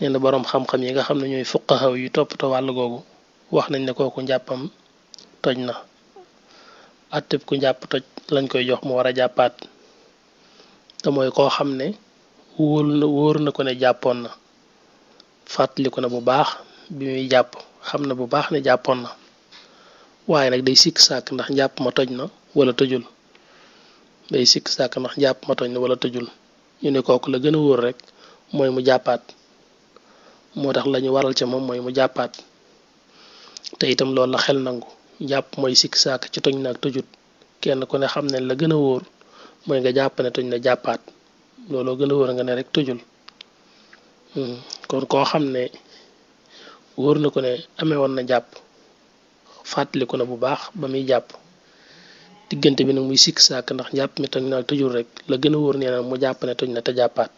nee na boroom xam-xam yi nga xam ne ñooy fuqaha yu toppatoo wàll googu wax nañ ne kooku njàppam toj na atteb ku njàpp toj lañ koy jox mu war a jàppaat te mooy koo xam ne wóor na ko ne jàppoon na fàttaliku na bu baax bi muy jàpp xam na bu baax ne jàppoon na waaye nag day sikk sàkk ndax njàpp ma toj na wala tëjul day sikk sàkk ndax njàpp ma toj na wala tëjul ñu ne kooku la gën a wóor rek mooy mu jàppaat moo tax lañu waral ca moom mooy mu jàppaat te itam loolu la xel nangu njàpp mooy sikk sàkk ci toj na ak tëjut kenn ku ne xam ne la gën a wóor mooy nga jàpp ne toj na jàppaat looloo gën a wóor nga ne rek tëjul kon koo xam ne wóor na ko ne amee woon na jàpp fàttaliku na bu baax ba muy jàpp diggante bi nag muy sikk sàkk ndax njàpp mi toj na ak tëjul rek la gën a wóor nee na mu jàpp ne toj na te jàppaat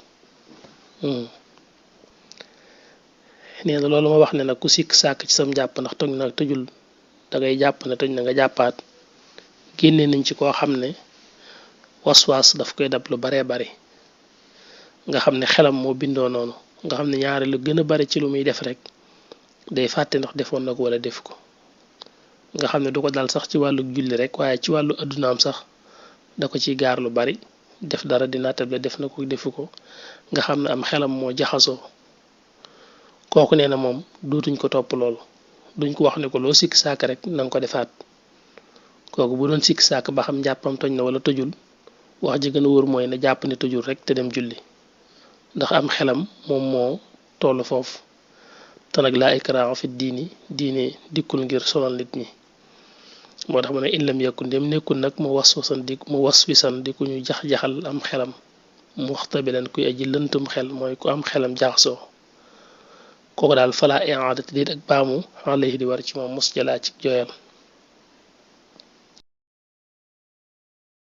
nee na loolu ma wax ne nag ku sikk sàkk ci sam jàpp ndax toj na ak tëjul dangay jàpp ne toj na nga jàppaat génne nañ ci koo xam ne waswaas daf koy dab lu baree bari nga xam ne xelam moo bindoo noonu nga xam ne ñaari lu gën a bari ci lu muy def rek day fàtte ndax defoon na ko wala def ko nga xam ne du ko dal sax ci wàllu julli rek waaye ci wàllu addunaam sax da ko ciy gaar lu bari def dara dina table def na ko defu ko nga xam ne am xelam moo jaxasoo kooku nee na moom dootuñ ko topp loolu duñ ko wax ne ko loo sikk sàkk rek na nga ko defaat kooku bu doon sikk sàkk ba xam njàppam toj na wala tëjul wax ji gën a wóor mooy na jàpp ne tëjul rek te dem julli ndax am xelam moom moo toll foofu te nag laa ikraaha fi diine dikkul ngir sonal nit ñi moo tax mu ne in lam yakun dem nekkul nag mu waswisan di ku ñu jax-jaxal am xelam muxtabilan kuy aji lëntum xel mooy ku am xelam jaxasoo kooku daal fala i'aadati déet ak baamu alayhi di war ci moom mus jalaa ci joyal